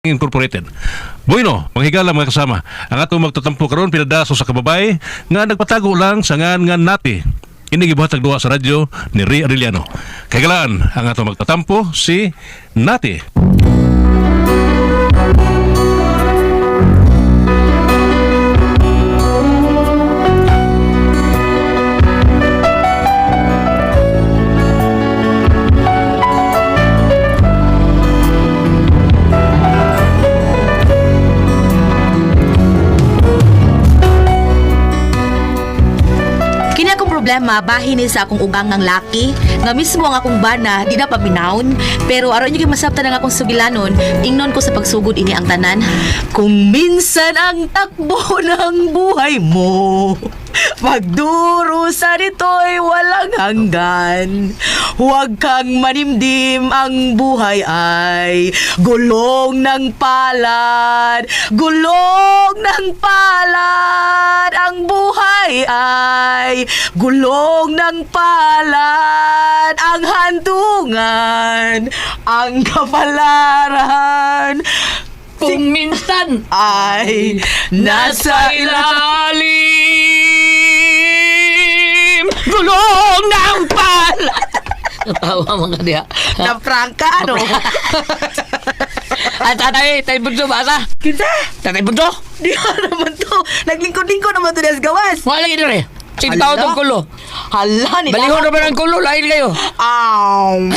Incorporated. Bueno, manghigala mga kasama. Ang atong magtatampo karon pinadaso sa kababay nga nagpatago lang sa ngan nga nati. Ini gibuhat duha sa radyo ni Ray Arellano. Kaigalaan ang atong magtatampo si Nati. Kini akong problema bahin ni sa akong ugangang laki nga mismo ang akong bana di na paminawon, pero aron nyo masabtan ang akong sugilanon, ingnon ko sa pagsugod ini ang tanan. Kung minsan ang takbo ng buhay mo pagdurusa nito'y walang hanggan, huwag kang manimdim, ang buhay ay gulong ng palad, gulong ng palad. Ang buhay ay gulong ng palad, ang hantungan, ang kapalaran Kung minsan ay nasa nasa ilalim gulong ng pala. Natawa mo ka diha. Na-prangka, ano? At tatay, tay bunso basa. Kinsa? Tatay bunso. Di ba naman to? Naglingkod-lingkod naman to des gawas. Wala lagi dire. Sige tao Hala. tong kulo. Hala, nila. Balihon na ba ng kulo? Lain kayo. Aw.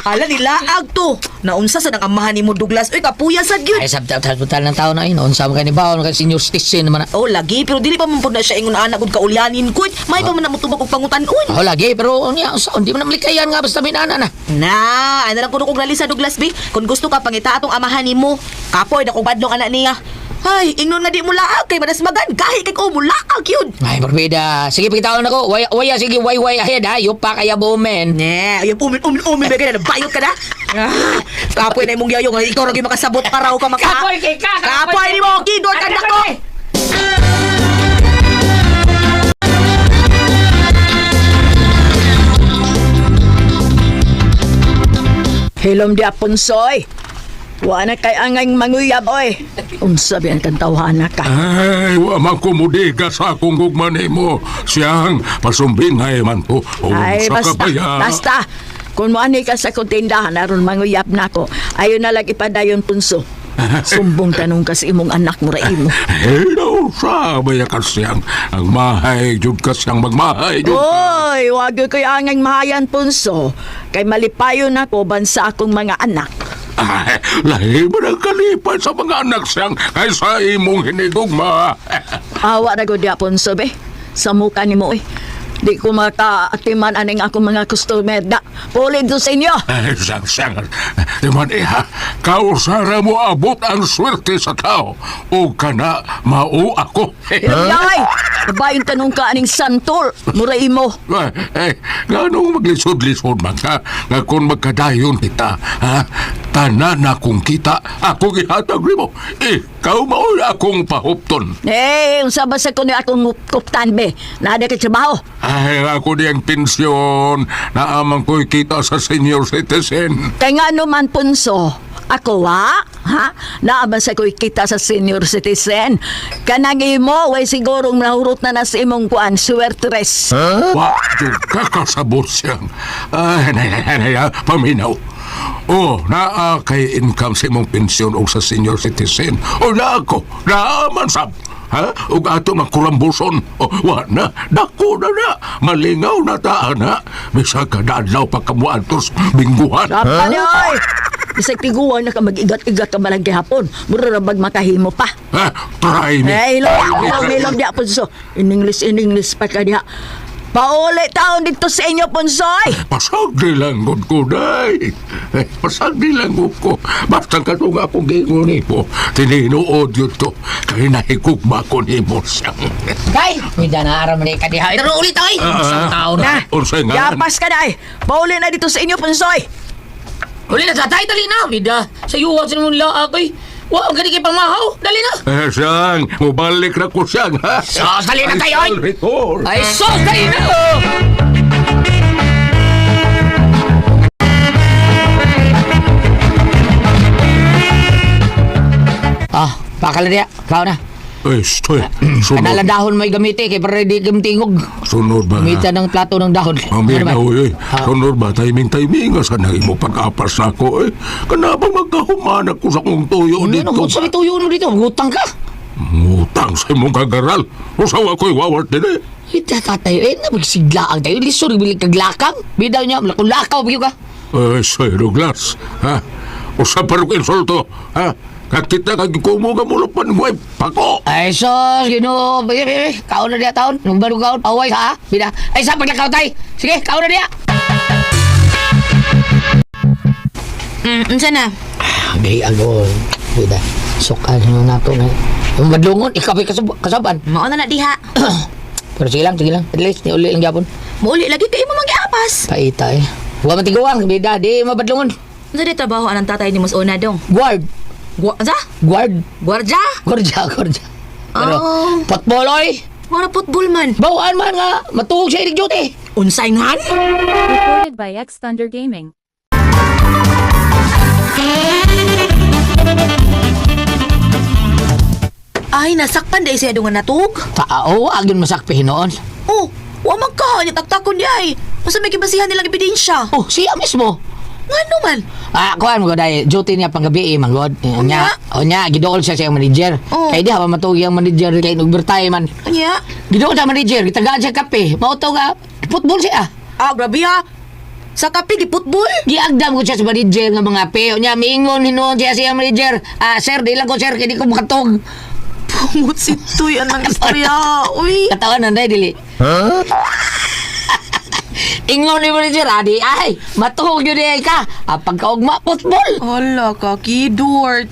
Hala, nilaag to. Naunsa sa nang amahan ni mo, Douglas. Uy, kapuya sa gyud. Ay, sabta hospital ng tao na yun. Unsa man ka ni baon ka senior citizen naman na. Oh, lagi. Pero dili pa man po na siya ingon anak kung kaulyanin ko. May pa man na mutubag og pangutan-on. Oh, lagi pero unya unsa hindi man na malikayan nga basta minana na. Na, ano lang kuno kong nalisa, Douglas B. Kung gusto ka, pangita atong amahan nimo. Kapoy, nakubadlong anak niya. Ay, ingnon nga di mo laag kay madasmagan. Gahi kay ko mo laag yun. Ay, morbida. Sige, pagkitaon ako. Way, waya, sige, way, way ahead ha. Yupa kaya bumen. Ne, ayun, umin, umin, umin, ba ka na, bayot ka na? Ah, kapoy na imong yayo, nga ikaw ra gyud makasabot para ka maka. Kapoy kay ka, Kapoy kapoy ni mo, kidor ka nako. Hilom di aponsoy. Wa na kay angay manguyab oy. Unsa biyan kang tawhana ka? Ay, wa man ko mudiga sa akong gugma nimo. Siyang pasumbingay man ko. Ay, Unsa ka basta, baya? basta. Kung moani ka sa akong tindahan, aron manguyab na ko. Ayon na lang ipadayon punso. Sumbong tanong ka sa imong anak mo ra imo. Hello, sa baya ka siyang. Ang mahay, jud ka siyang magmahay, jud. Oy, wag gyud ko'y angay mahayan punso. Kay malipayon ako bansa akong mga anak. Ay, lahi man ang kalipay sa mga anak siyang kaysa imong hinigugma. Awa ra gud di punso be. Sa muka nimo oy. Di ko makaatiman aning akong mga customer da. Puli do sa inyo. Ay, siyang siyang. Di man iha, kausara mo abot ang swerte sa tao. O kana, mao ako. Yay! Babaeng tanong ka aning santol. Mura imo. Ay, eh, nganong maglisod-lisod man ka, nga kung magkadayon kita, ha? Tanan akong kita, akong ihatag nimo. Ikaw mao'y akong pahupton. Eh, unsa ba sa kuno akong kuptan be? Naada kay trabaho. Ay, ako diyang pensyon, naamang ko'y kita sa senior citizen. Kay nga man punso, ako wa, ha? Naaman sa ko'y kita sa senior citizen. Kanang imo, way sigurong nahurot na na sa imong kuan, suwertres. Wa, jud ka kasabot siyang. Ay, nay, nay, nay, ah, paminaw. Oh, naa kay income sa imong pensyon o sa senior citizen. O naa ko, naaman sab. Ha? Ug ato nga kurambuson. O, wa na, dako na na. Malingaw na ta, ana. Bisag kada adlaw pa kamuantos bingguhan. Huh? Oy! Bisag tiguan na ka mag-igat-igat ka malang gihapon. Mura ra bag makahimo pa. Ha? Try me. Eh, hilom, hilom, hilom diya, punso. In English, in English pa ka diha. Pauli taon dito sa inyo, punsoy! Pasag nilanggod ko, day. Eh, pasag nilanggod ko. Basta ka itong akong gingon nimo. Tininuod yun to. Kaya nahigugma ko nimo siyang. Kay, mida na aram ni ka diha. Pero ulit ay. Isang tao na. Na, Unsay nga? yapas ka na eh. Pauli na dito sa inyo, punsoy! Uli na tatay, dali na. Mida, sa iyo sa mong laak ay. Wa ang gani kay pangmahaw. Dali na. Eh, siyang, mubalik na ko siyang, ha? Sos, dali na tayo, ay! I shall return. Ay, sos, dali na. Oh. Pakala diya. Kao na. Ay, stoy. Sunod. Kanala dahon may gamite kay para di tingog. Sunod ba? Gamitan ng plato ng dahon. Paminaw, Ano eh. ba? Sunod ba? Timing-timing. Asa na imo pag-apas na ako, eh. Kanabang magkahuman ako sa kong tuyo Ano, dito. kung sa tuyo mo dito, magutang ka. Ngutang sa imong kagaral. Usawa ko'y wawart din, eh. Ita tatay, eh, na magsiglaan tayo. Lisod, bilig kaglakang. Bidaw niya, lakaw, bigyo ka. Eh, Sir Douglas, ha? Usa pa rin insulto, ha? Kakita kag kumuga mo lupan mo ay pako. Ay, sos, ginoo, bigyo, bigyo, kaon na diya taon. Nung barong kaon, away sa, ha? Bida. Ay, sa paglakaw tay. Sige, kaon na diya. Unsa na? Okay, ago. Bida. Sukan na nato na. Yung madlungon, ikaw ay kasaban. Mao na na diha. Pero sige lang, sige lang. At least, ni uli lang gyapon. Muuli lagi kay imo manggiapas. Paita eh. Huwag matiguang, bida, di mabadlungon. Unsa di trabaho anang tatay ni Mas Una dong? Guard, Gwa unsa? guard, Gwardya? gordya, gordya. Pero, Oh. football, oy. Mga football man. Bawaan man nga, matuog siya ilig duty. Unsay ngan? Recorded by X Thunder Gaming. Ay, nasakpan dahil siya dungan natug. Tao, agyon masakpi noon. Oh, wa man ka niya taktakon di ay. Unsa may gibasihan nilang ebidensya? Oh, siya mismo. Ngano man? Ah, kuan mo dahil duty niya panggabi eh, manggod. Unya, unya, gidool siya sa iyang manager. Oh. Kay di ha matuog iyang manager kay overtime man. Unya? Gidool sa manager, gitagaan siya kape. Mao to nga football siya. Ah, grabe ha. Sa kape di football. Giagdam ko siya sa manager nga mga pe. Unya, miingon hinuon siya sa iyang manager. Ah, sir, di lang ko sir, kay di ko makatog. Pumot si Tuy anang istorya. Uy. Katawan na dili. Huh? Ingon ni manager, adi ay, matuog yun ay ka. Ah, pagkaugma, football. Hala ka, kidort.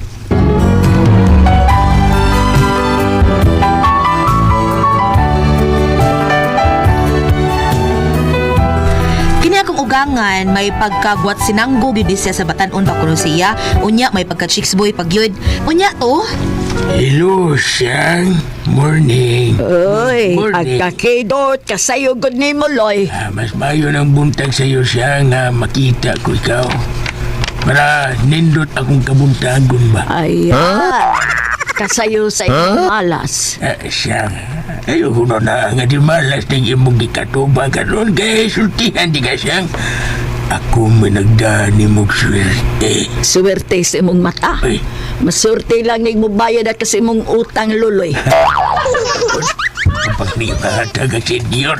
Kini akong ugangan, may pagkagwat sinanggo gyud ni siya sa batan-on ba kuno siya. Unya may pagka chicks boy pagyud. Unya to, Hello, Siyang. Morning. Uy, Morning. agkakidot, kasayo gud ni mo, Loy. Ah, mas mayo ng buntag sa iyo, Siyang, na makita ko ikaw. Para nindot akong kabuntagon ba? Ayan. Kasayo sa imong malas. Ah, Siyang, ayoko na na nga di malas ng imong gikatubang karon kay sultihan di ka, Siyang. Ako may nagdani mong swerte. Suwerte sa imong mata. Ay. Masurte lang ning mubayad ka sa imong utang, Luloy. Kapag di mahatag ang senyor.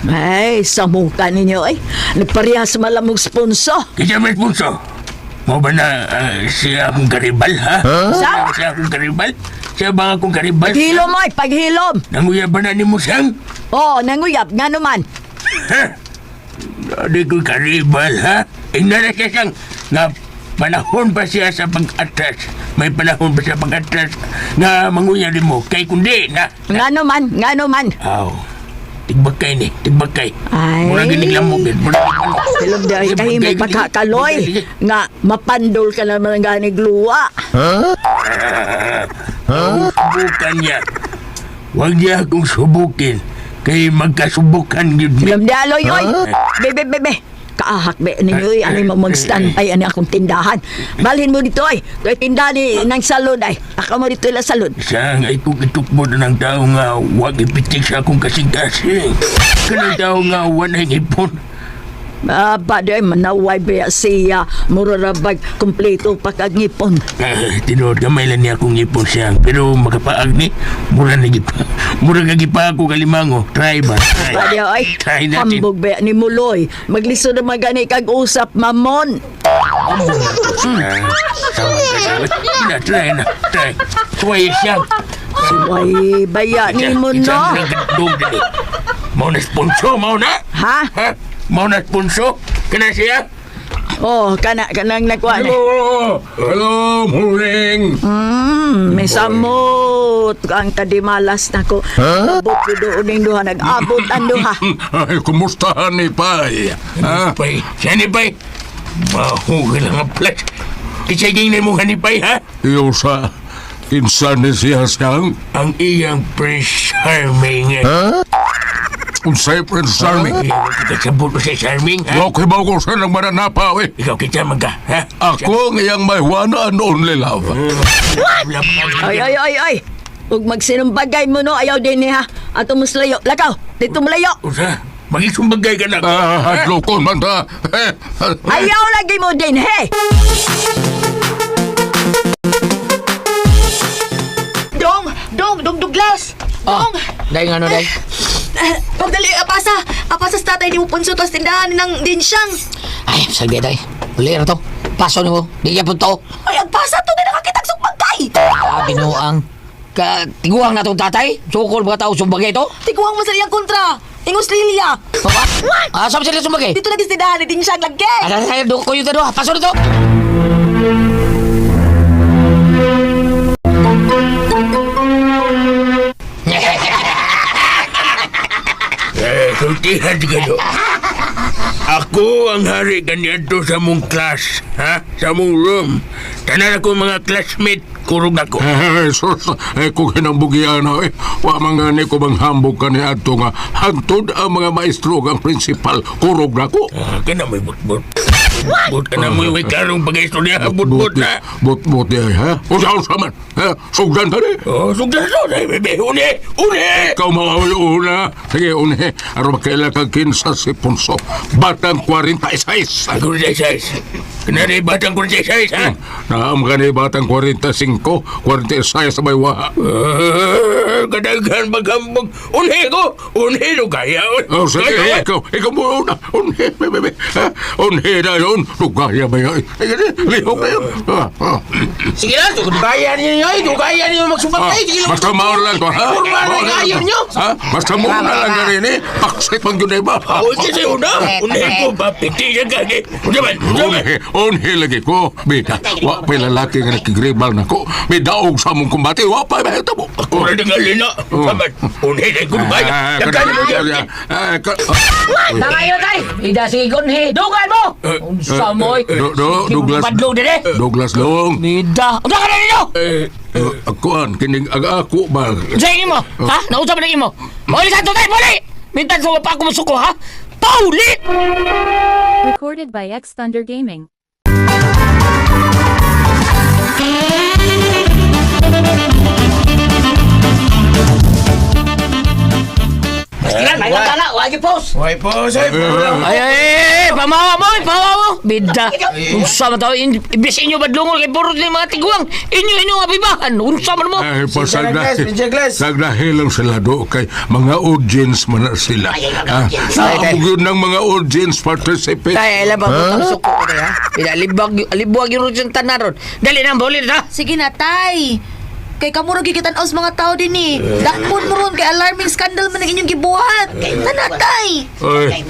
Ay, sa muka ninyo ay. Nagparehas malamog sponsor. Kaya may punso. Mo ba na ah, siya akong karibal, ha? Sa? Siya akong karibal? Siya ba akong karibal? Paghilom oy, paghilom. Nanguya ba na ni mo siyang? Oh, nanguyab nga naman. Ha? Di ko karibal, ha? Ingnan na siya siyang nga panahon pa siya sa pag-atras. May panahon pa siya pag-atras nga manguya ni mo. Kay kundi na. Nga naman, nga naman. Aw. Tigbakay ni, tigbakay. Ay. Mura ginig lamok gid. Mura ginig. Hilom dahil kahimo pagkakaloy. Nga mapandol ka naman ang ganig luwa. Subukan niya. Huwag niya akong subukin. Kay magkasubukan gyud mi. Hilom dahil oy, oy. Bebe, bebe. Kaahak be ninyo oy, ano mo mag-standby ani akong tindahan. Balhin mo dito oy. Toy tindahan ni ng salon ay. Ako mo dito ila salon. Siyang ay kung itukbo na ng tao nga huwag ipitik sa akong kasing-kasing. Kanang tao nga wanay ngipon. Ah, ba day manaway ba siya. Mura ra bag kumpleto pa kag ngipon. Ah, tinuod gamay lang niya akong ngipon siyang. Pero makapaag ni, mura na gipa. Mura ka gipa ako kalimango. Try ba? Try. Ba day oy. Try natin. Hambog ba ni Muloy. Maglisod na magani kag usap mamon. Ah, tama ka na. Na, try na. Try. Try siyang. Suway baya ni mo no. Isang nagdog dili. Mao na sponsor, mao na. Ha? Ha? Mao na sponsor. Kana siya? Oh, kana kanang nagkuan. Hello! Hello, morning! May samot ang kadimalas nako. Abot ko doon ning duha nag-abot ang duha. Ay, kumusta ni Pai? Ha? Pay, siya ni Pay. Mahugal ang aplas. Kisaging na mo ni Pay, ha? Iyo sa kinsa ni siya siyang? Ang iyang Prince Charming. Unsay Prince Charming? Kasabot mo sa Charming, ha? Wa ko hibaw kung saan ang mananapa, eh. Ikaw kita man ka, ha? Ako ang iyang may one and only love. Ay, ay, ay, ay. Ug magsinumbagay mo no, ayaw din niya. Ato mo slayo. Lakaw, dito mo layo. Usa, magisumbagay ka na. Ah, hadlokon man ta. Eh, Ayaw lagi mo din, he! Dong! Dong! Dong Douglas! Oh, Dong! dai nga no, dai. Eh, Pagdali, apasa! Apasa sa tatay ni mo punso tas tindahan ng dinsyang. Ay, salbi dai. Uli na to. Paso nimo. Di gyapon to. Ay, agpasa to! Kaya nakakitag sumbagay! Ah, binuang. Ka tiguang na tong tatay. Sukol mga tao sumbagay to. Tiguang mo sa iyang kontra! Ingos Lilia! Papa? Ah, saan sila sumbagay? Dito lagi sa tindahan ni dinsyang lagi! Ala tayo, do ko yung tado. Paso na to. Eh, sultihan ka do. Ako ang hari ganito sa mong class, ha? Sa mong room. Tanan ako mga classmate, kurog ako. Eh, sus, eh, kung hinambugian na, eh, wa man gani ko bang hambog ka ni adto nga hangtod ang mga maestro ug ang principal kurog na ko. Ah, kana may butbut. Butbut ka na mo, may karong pag-istorya, butbut na. Butbut eh, ha? Usa-usa man. Ha? Sugdan ta ni. Oh, sugdan to, ay, bebe, uli, uli! Ikaw maaway una. Sige, une. Aron makaila kag kinsa si Ponso. Batang 46. Ako rin size. Kanari batang ko rin size, ha? Naam ka ni batang 45, 46 sa may waha. Ah, kadaghan maghambog. Uli ko, uli no kaya. Oh, sige, Kaya. ikaw, ikaw mo una. Unhe, be, be, be. Ha? Unhe na yun. Lugaya ba yun? Sige, lihok na yun. Ah, ah. Sige lang, dugayan ninyo, eh. Dugayan ninyo Ah, magsumbagay. Sige lang. basta mauna lang to, ha? Kurma na Mauna lang kayo to. nyo. Ha? Basta mauna lang ka rin, eh. Paksit pang yun, eh, ba? Ako kasi una, uli ko, papiti siya kagi. Unsa man, unsa man. Unhe, unhe lagi ko. Bida, wa pa'y lalaki nga nakigribal na ko. May daog sa among kumbate, wa pa'y mahitabo. Ako rin ang alina. Unsa man, uli na ko kaya. Ah, Daghan mo yan. ah, Tangayo tay. Ida sige gunhi. Dugan mo. Unsa mo? eh? Do, do, Sige, Douglas. Badlong dire. Douglas Long. Bida. Unsa ka na ninyo? Akuan, kining ag ako ba? Unsa imo? Ha? Nausa man ang imo? Muli sa to tay, muli. Mintan sa pa ako musuko ha. Pauli! Recorded by X Thunder Gaming. Sige lang, may ka na, wagi post. Hoy po, sir. Ay, ay, ay, ay, pamawa mo, ay, pamawa mo. Bida. Unsa man tao, imbes inyo badlungol kay puro ni mga tiguang. Inyo inyo nga bibahan. Unsa man mo? Ay, Glass, Mr. Glass. pasagdahil lang sila do kay mga audience man na sila. Ah, naabog yun ng mga audience participate. Tay, alam ba ang suko ko ha? Bida, alibag, alibuag yung rudyan tanan ron. Dali na, buli na. Sige na, tay! Kay kamo ra gikitan-aw sa mga tao din eh. Dakpon mo ron kay alarming scandal man ang inyong gibuhat. Tana, tay! Ay,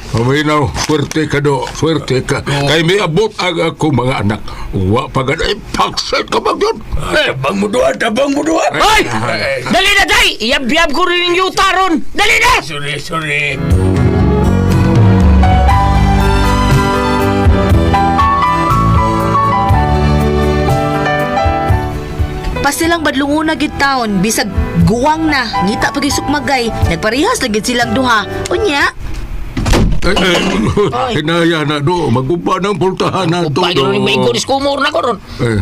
paminaw, swerte ka do, swerte ka. Kay may abot ang ako mga anak. Wa pa gan, ay, paksit ka ba yun? Eh, Tabang mo doon, tabang mo doon. Hoy! Dali na, tay! Iyab-yab ko rin yung yuta ron. Dali na! Sorry, sorry. Pasilang badlungona gid taon bisag guwang na ngita pag sukmagay nagparehas lagi silang duha. Unya, eh, eh, hinaya na do, maguba ng pultahan na to Upay do. ron yung may kunis kumur na ko ron. Eh,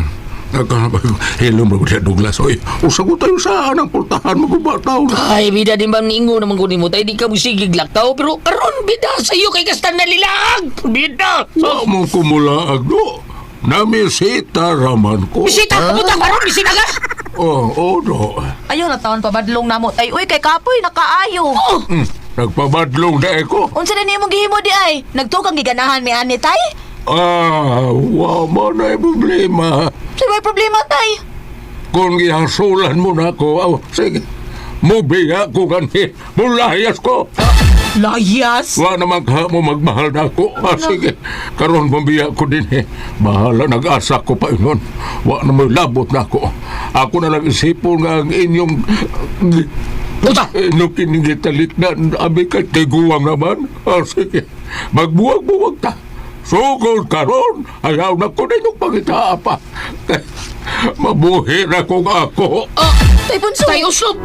hello mo siya Douglas. Oy, usagot tayo sa anang pultahan, maguba tao na. Ay, bida din ba ningo naman ko nimo tay di ka mo sigig laktaw pero karon bida sa iyo kay kastan na lilaag. Bida. Wa mo kumulaag do. Namisita raman ko. Bisita ka puta karon bisita ka. Oh, oh, do. ayaw na taon pabadlong namo tay. Uy kay kapoy nakaayo. Oh, Nagpabadlong na ko. Unsa na nimo gihimo di ay? Nagtukang giganahan mi ani tay? Ah, wa man ay problema. Sa may problema tay? Kung gihasulan mo na ako, aw, sige. Mubiya ko gani. Mulayas ko. Layas. Wa naman ka mo magmahal na ako. Ah, sige. Karon pambiya ko din eh. Bahala nag-asa ko pa yun. Wa na mo labot na ako. Ako na lang isipon nga ang inyong Puta. inyong kinigitalit na abi kay tiguang naman. Ah, sige. Magbuwag-buwag ta. Sugod karon, ayaw na ko ninyong pangitaa pa. Mabuhi na kung ako. Tay Punso. Tay uslop.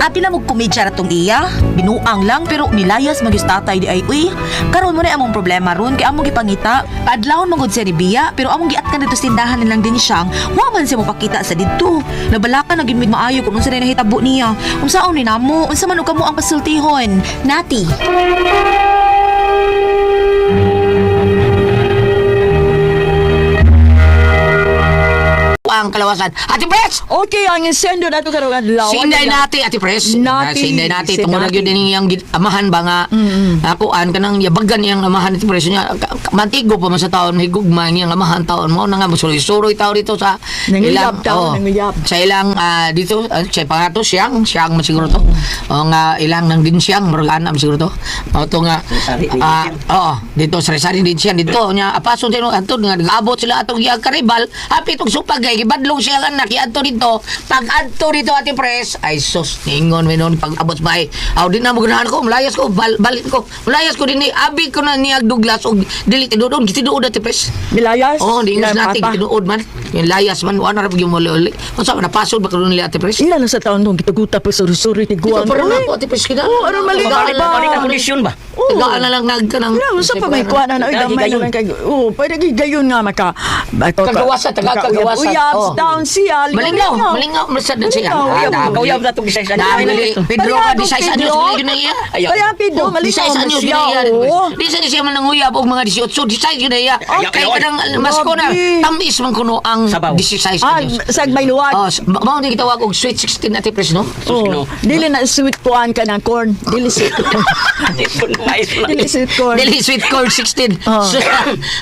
Abi na mog komedya ra tong iya. Binuang lang pero nilayas magyus tatay di ay uy. Karon mo na among problema ron kay among gipangita. Paadlawon man gud siya ni Bia pero among giatkan dito sa tindahan nilang din siyang wa man siya mopakita sa didto. Nabalaka na gyud mig maayo kung unsa na nahitabo niya. Unsaon ni namo? Unsa man og kamo ang pasultihon? Nati. Ang kalawasan. Ate Pres! Okay, ang insendo na to karong adlaw. Si Inday Nati, Ate Pres. Nati. Si Inday Nati. Si Tungod na Nati. yun iyang amahan ba nga. Ako, an kanang yabagan iyang amahan Ate Pres. Niya, mantigo pa man sa taon, higugma iyang amahan taon mo. Na nga, musuroy-suroy tao dito sa Nanguyab tao, oh, nanguyab. Sa ilang, dito, sa pangato, siyang, siyang man siguro to. O nga, ilang nang din siyang, murag ana man siguro to. O to nga, oo, dito, sa Rizal din siyang, dito, nya, apason sila, antod nga, nag-abot sila atong iyang karibal, hapit og supag kay gibadlong siya ang anak, iadto dito, pag adto dito, Ate Pres, ay sus, ningon mi noon, pag abot sa bahay, aw di na mo ganahan ko, malayas ko, balik ko, malayas ko din, abi ko na niya Douglas, og dili tinuod, gitinuod Ate Pres. Milayas. Oh, di Ilang natin papa. tinuod man. Yung layas man, wala na yung muli uli. Unsa man napasod ba karon nila Ate Pres? Ila lang sa taon nung gitaguta pa suri-suri ni Ito Guan. para na ako Ate Pres kina. Oo, aron mali Tagaan ba? lang- Balik kondisyon ba? Oo. Tagaan na lang nag kanang. Wala, unsa pa may kuha na na. Uy, gamay na lang kay. Oo, pwede gayon nga maka. Kagawasan, taga kagawasan. Uyab, Oh. down siya. Malingaw, malingaw masad na siya. Malingaw, uyab. Kauyab na itong isa-isa. Dami Pedro ka Pareha di size kong anyos Pedro. yun na iya. Ayaw. Kaya Pedro, Oh, malingaw di size man anyos siya. yun na iya. Oo. Di sa siya man nanguyab og mga 18, di size yun na iya. Kay Ayaw. kanang mas ko na Grabe. tamis man kuno ang Sabaw. 16 Ah, anyos. sag may luwag. Oh, mao ni gitawag og sweet 16 Ate Pres no? Oh, dili na sweet kuan ka ng corn. Dili sweet corn. Dili sweet corn. Dili sweet corn 16. Oh. So,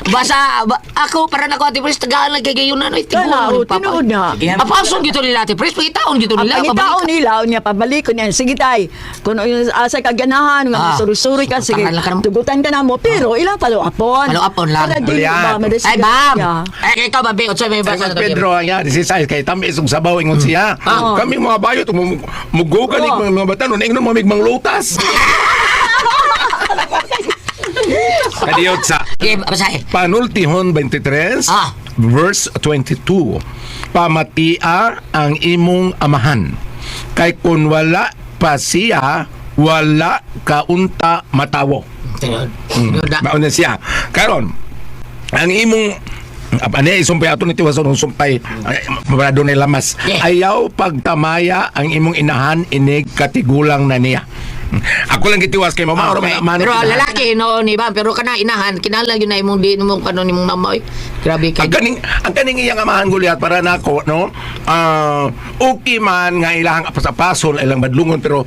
basta ako para nako Ate Pres tagaan lang kay gayon ano Kana, oh, tinuod na. Apason gito nila Ate Pres, pangitaon gito Ang nila. pangitaon pabalik. nila, niya pabalik ko niya. Sige tay, kung yung asa ka ganahan, nga Ah. suri-suri ka, sige, Tangan lang ka naman. tugutan ka na mo. Pero ilang paluapon. Paluapon lang. Para dili ba, Julian. Ay, ma'am. siya. Ay, ikaw ba, Be? Unsa may basa na to, Pedro, yan, si Sai, kay tamis og sabaw ingon siya. Kami mga bayot, mugo ka ni mga bata, nun ingnon mga migmang lutas. Kadiyot sa Okay, basahin. Panultihon 23, Ah. verse 22. Pamatia ang imong amahan. Kay kun wala pa siya, wala kaunta matawo. Tinuod. Tinuod na. Mauna siya. Karon, ang imong ano isumpay ato ni tiwason ng sumpay para doon lamas. Yeah. Ayaw pagtamaya ang imong inahan inig katigulang na niya. Ako lang gitiwas kay mama oro Okay. man Pero lalaki no ni ba pero kana inahan kinahanglan gyud na imong di imong kano nimong mama oy. Grabe kay. Ang kaning iyang amahan gulyat para nako no. Okay man nga ilahang apas-apason ilang badlungon pero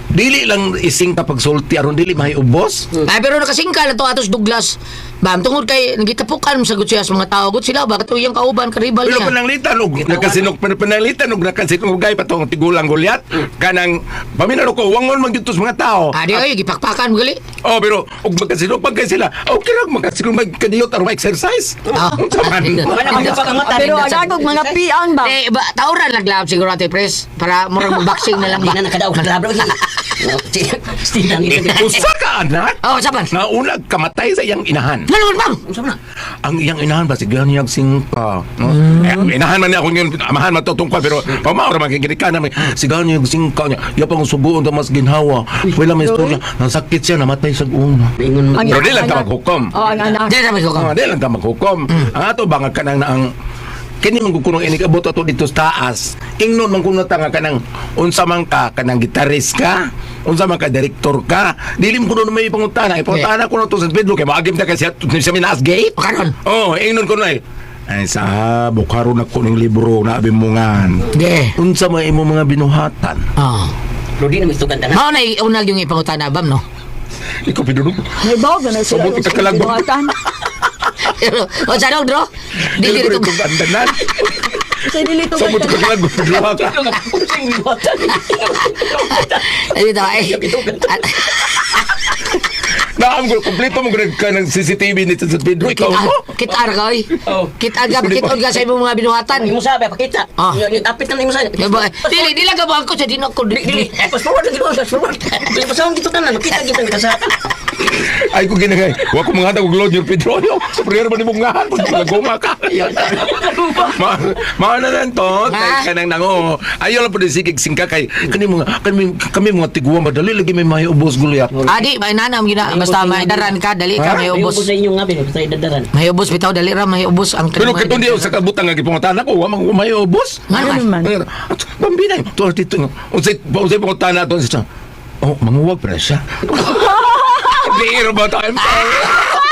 dili lang ising kapagsulti aron dili mahiubos. Ay pero nakasingka na to atos Douglas. Bam tungod kay nagitapukan sa siya sa mga tao gud sila ba kato iyang kauban karibal Pero niya. pananglitan og nakasinok pananglitan og nakasinok gay patong tigulang gulyat kanang paminano ko wangon man gyud to sa mga tao. Ah, di ay gipakpakan mo gali. Oh, pero og magkasinok pag kay sila. Okay ra magkasinok magkadiyot aron ma-exercise. Ah. Unsa man? Wala man pa kang mata. Pero ang akong mga piang ba? Eh, ba, tauran lang lab siguro ate Pres para murag mag-boxing na lang Di ba. na nakadaog sa labro. Stinang ito. Usa ka anak. Oh, saban. Nauna kamatay sa iyang inahan. Ano man bang? Unsa man na? Ang iyang inahan ba sige niyang singka. No? Eh, inahan man niya akong yun, amahan man tutungkol pero pamaura man kay ka namin. Sige niyang singka niya. Ya pang subuon ta mas ginhawa. Wala may istorya. Nasakit siya namatay sa una. Ingon Ang Pero di lang ta anak- maghukom. Oh, ang anak. Di na ko. Oh, di lang ta maghukom. Ang ato ba nga kanang na ang kini man kuno ini kabot ato dito sa taas. Ingnon man kuno ta nga kanang unsa man ka kanang gitarist ka, unsa man ka direktor ka, dili mo kuno may pangutana. Ipangutana kuno to sa Pedro kay maagim ta kay siya sa minaas gate. Karon. Oh, ingnon kuno ay. Ay sa bukaro na ko ning libro na abimungan. Di. Unsa man imo mga binuhatan? Oh. Pero di na mistugan tanan. Mao na unag yung ipangutana bam no. Ikaw pidulog. May bawag na sila. Mabuti ka kalag- Binuhatan. Pero o sa dog bro. Di Dili dito. ko andanan. Sa dili to. Sa buti ka kalag duha ka. Dito ay. Naam ko kompleto mo grag ka ng CCTV ni sa Pedro ikaw mo. Kita ra ka oy. Oh. Kita ka kita ka sa imong mga binuhatan. Imo sabi pakita. Ah. Apit na imo sabi. Dili dili ka ba ako sa dinok ko Dili, dili. fast forward gid fast forward. Dili pasawang gito tanan, makita gito ka sa. Ay ko ginagay. Wa ko mga og load your Pedro. Yo, superior ba nimo ngahan pag naguma ka. Ma, ma Mao na lang to, kay kanang nango. Ayaw lang po din sigig singka kay kani mga kami kami mga tiguan madali lagi may mahiubos gulyat. Adi, may nanam yun na. Basta may daran ka, dali ka, may May ubos. ubos sa inyo nga, pero sa idadaran. May ubos, bitaw, dali ra, may ubos. Ang Pero katong di sa kabutang nga gipangutana ko, wa man mahiubos. Nga naman. Pambinay, to dito. Unsay unsay pangutana to siya. Oh, manguwag pa na siya. Biro ba tayo? I'm sorry.